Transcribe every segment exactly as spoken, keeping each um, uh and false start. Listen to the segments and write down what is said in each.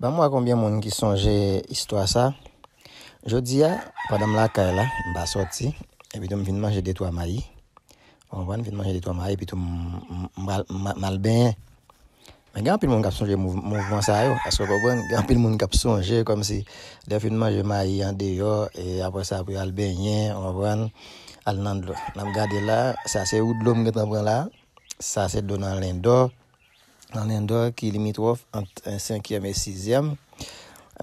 Ban m wè konbyen moun ki sonje istwa sa. Jodi a, pandan m lakay la, m pa sòti, epi tou m vin manje de twa mayi. Ou konprann? Vin manje de twa mayi, epi tou m, m, m pral, m, m al benyen. Men gen anpil moun k ap sonje mouv-, mouvman sa yo, èske w konprann? Gen anpil moun k ap sonje kòmsi lè yo fin manje mayi an deyò, e apre sa pou yo al benyen, ou konprann? Al nan dlo. N ap gade la, sa se ou dlo m gentan pran la, sa se dlo nan Lendò. Nan Lendò ki limitwòf ant, eh, senkyèm e sizyèm.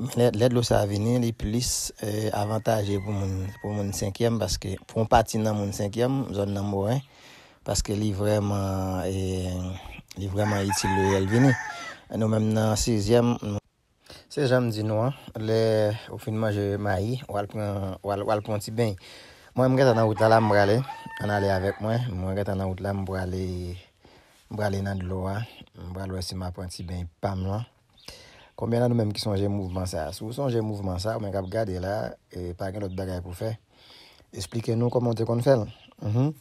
Men lè, lè dlo sa vini, li plis, eh, avantaje pou moun, pou moun senkyèm, paske pou yon pati nan moun senkyèm, zòn nan Moren, paske li vrèman, eh, li vrèman itil lè l vini. Nou menm nan sizyèm, se jan m di nou an, lè ou fin manje mayi, w al pran, w al, w al pran yon ti beny. Mwen, m gentan nan wout la, la, m prale. Ann ale avèk mwen. Mwen gentan nan wout la, m prale, m prale nan dlo a. M pral wè si m ap pran ti beny pa m lan. Konbyen nan nou menm ki sonje mouvman sa a? Si w sonje mouvman sa a, ou menm k ap gade la, e, pa gen lòt bagay pou fè. Esplike nou kòman w te konn fè l. Mhm.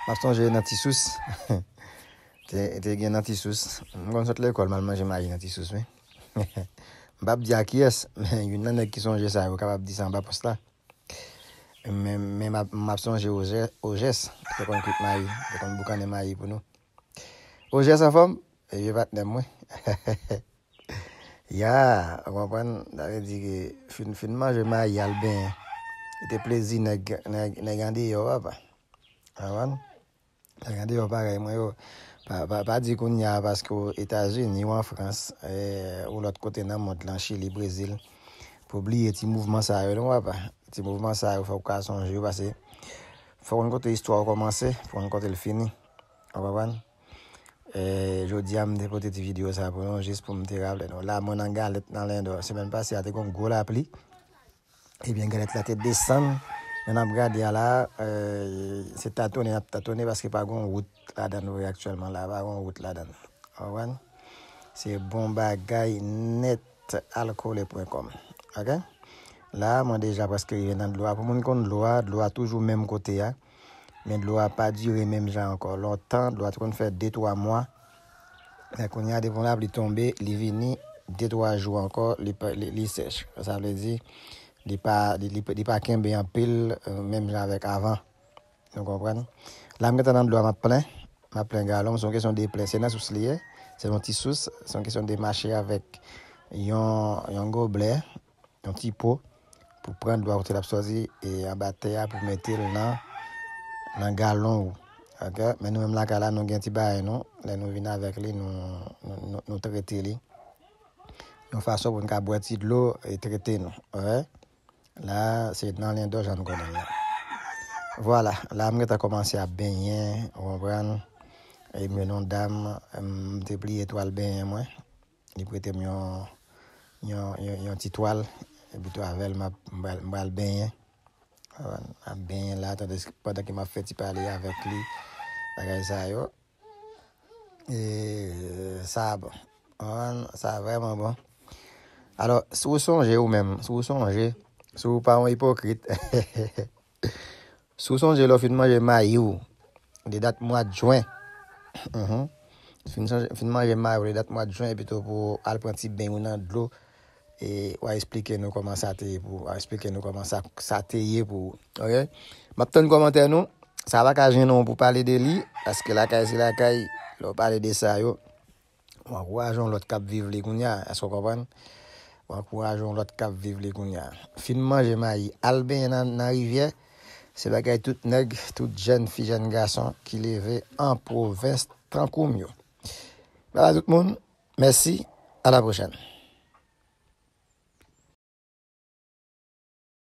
M ap sonje nan Ti Sous. Te, te gen nan Ti Sous. M konn sot lekòl, m al manje mayi nan Ti Sous, wi. M p ap di a kiyès, men youn nan nèg ki sonje sa yo kapab di sa anba pòs la. Men, men m ap, m ap sonje Ojè-, Ojès, ki te konn kwit mayi, te konn boukannen mayi pou nou. Ojès anfòm? E vye patnè m, wi. Ya, ou konprann? Sa vle di ke fin, fin manje mayi al benyen. E te plezi nèg, nèg, nèg andeyò, papa. Ou konprann? Nèg andeyò parèy mwen yo. Pa, pa, pa di kounye a paske w Etazini, w an Frans, eh, ou lòt kote nan mond lan, Chili, Brezil, pou bliye ti mouvman sa yo, non, papa. Ti mouvman sa yo, fòk w ka sonje yo, paske fòk w konn kote istwa w kòmanse, pou w konn kote l fini. Ou konprann? Eh, jodi a, m te pote ti videyo sa pou nou, jis pou m te raple nou. La, mwen nan Galèt, nan Lendò. Semèn pase a, te gen yon gwo lapli. Ebyen, galèt la te desann. Jan n ap gade a la, eh, se tatonnen n ap tatonnen paske pa gen wout ladan l vre aktyèlman la, pa gen wout ladan l. Ou konprann? Se bon bagay nèt, alkole pwen kòm. Oke? La, mwen deja prèske rive nan dlo a. Pou moun konn dlo a, dlo a toujou menm kote a. Men dlo a pa dire menm jan ankò. Lontan, dlo a te konn fè de, twa mwa. Men kounye a, depi yon lapli tonbe, li vini de, twa jou ankò, li pa, li, li sèch. Sa vle di, li pa, li, li, li pa kenbe anpil, eh, menm jan avèk avan. Nou konprann? La, m gentan nan dlo a, m ap plen. M ap plen galon m. Se yon kesyon de plen. Se nan sous li ye. Se yon ti sous. Se yon kesyon de mache avèk yon, yon goblè, yon ti po, pou pran dlo a kote l ap sòti, e anba tè a pou mete l nan, nan galon ou. Oke? Men nou menm lakay la, nou gen ti bagay nou. Lè nou vin avèk li, nou, nou, nou, nou trete li. Yon fason pou n ka bwè ti dlo e trete nou. Oke? La, se nan Lendò jan n konnen l la. Vwala, la m gentan kòmanse ap benyen, ou konprann? E m jwenn yon dam, m te pliye twal benyen mwen. Li prete m yon, yon, yon, yon ti twal. Epi tou avè l, m ap, m pral, m pral benyen. Ou konprann? M ap benyen la, tandis, pandan ke m ap fè ti pale avèk li, bagay sa yo. E sa bon. Ou konprann? Sa vrèman bon. Alò, si w sonje ou menm, si w sonje, si w pa yon ipokrit, si w sonje lè w fin manje mayi w, de dat mwa jen, mhm, fin sonje, fin manje mayi w de dat mwa jen, epi tou pou w al pran ti beny ou nan dlo, e w a esplike nou kòman sa te ye pou, w a esplike nou kòman sa, sa te ye pou ou. Oke? M ap tann kòmantè nou. Sa pa ka jennen w pou pale de li, paske lakay se lakay, lè w pale de sa yo, w ankouraje yon lòt k ap viv li kounye a. Èske w konprann? W ankouraje yon lòt k ap viv li kounye a. Fin manje mayi, al benyen nan, nan rivyè. Se bagay tout nèg, tout jèn fi, jèn gason ki leve an pwovens tankou m yo. Bye bye tout moun. Mèsi. A la pwochèn.